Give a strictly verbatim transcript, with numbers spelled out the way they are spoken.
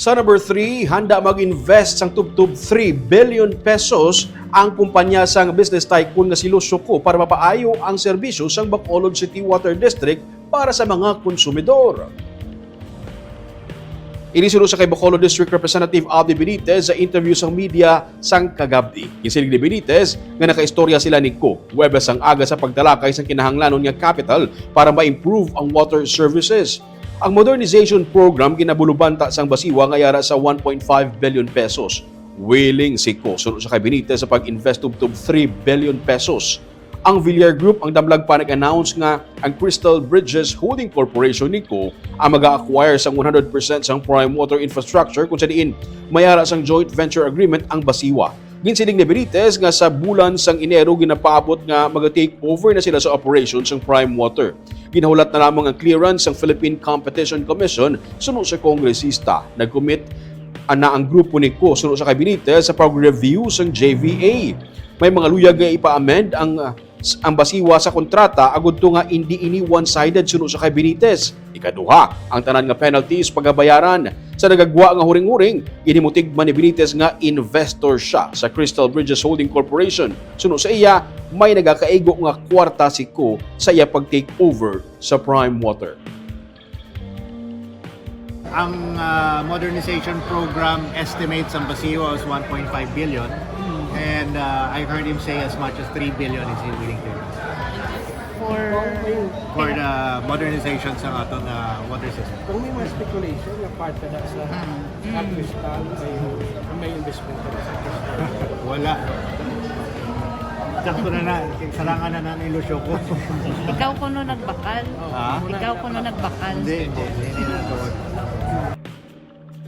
Sa number three, handa mag-invest sang tubtob three billion pesos ang kumpanya sang business tycoon nga si Lucio Kho para mapaayo ang serbisyo sang Bacolod City Water District para sa mga konsumidor. Ini suno sa kay Bacolod District Representative Abby Benitez sa interview sang media sang kagabdi. Ginsiling ni Benitez nga nakaistorya sila ni Kho Huwebes ang aga sa pagtalakay sang kinahanglanon nga capital para ma-improve ang water services. Ang modernization program ginabulubanta sang Basiwa nga yara sa one point five billion pesos. Willing si Kho suno sa kay Benitez sa pag-invest tubtob three billion pesos. Ang Villar Group ang damlag pa nag-announce nga ang Crystal Bridges Holding Corporation ni Kho ang mag-acquire sang one hundred percent sang Prime Water infrastructure, kung sa diin may ara sang joint venture agreement ang Basiwa. Ginsiling ni Benitez nga sa bulan sang Enero ginapaabot nga mag-take over na sila sa operation sang Prime Water. Ginahulat na lamang ang clearance sang Philippine Competition Commission suno sa kongresista. Nag-commit ana ang grupo ni Kho suno sa kay Benitez sa pag-review sang J V A. May mga luyag nga ipa-amend ang, ang Basiwa sa kontrata agud to nga indi ini one-sided suno sa kay Benitez. Ikaduha, ang tanan nga penalties pagabayaran. Sa nagagwa nga huring-huring, ginhimutigman ni Benitez nga investor siya sa Crystal Bridges Holding Corporation. Suno sa iya, may nagakaigo nga kwarta si Kho sa iya pag-take over sa Prime Water. Ang ah, modernization program estimates ang Basiwa was one point five billion, and uh, I heard him say as much as three billion is he willing to invest For for the modernization sa aton uh, water system. Kung may mga speculation na part na sa Mm. sa Crystal, may, may investment na sa Crystal. Wala. Sakto na na, sarangan na na ni Lucio Kho. Ikaw kuno nagbakal. Ha? Ikaw kuno nagbakal. Hindi, hindi, hindi na to.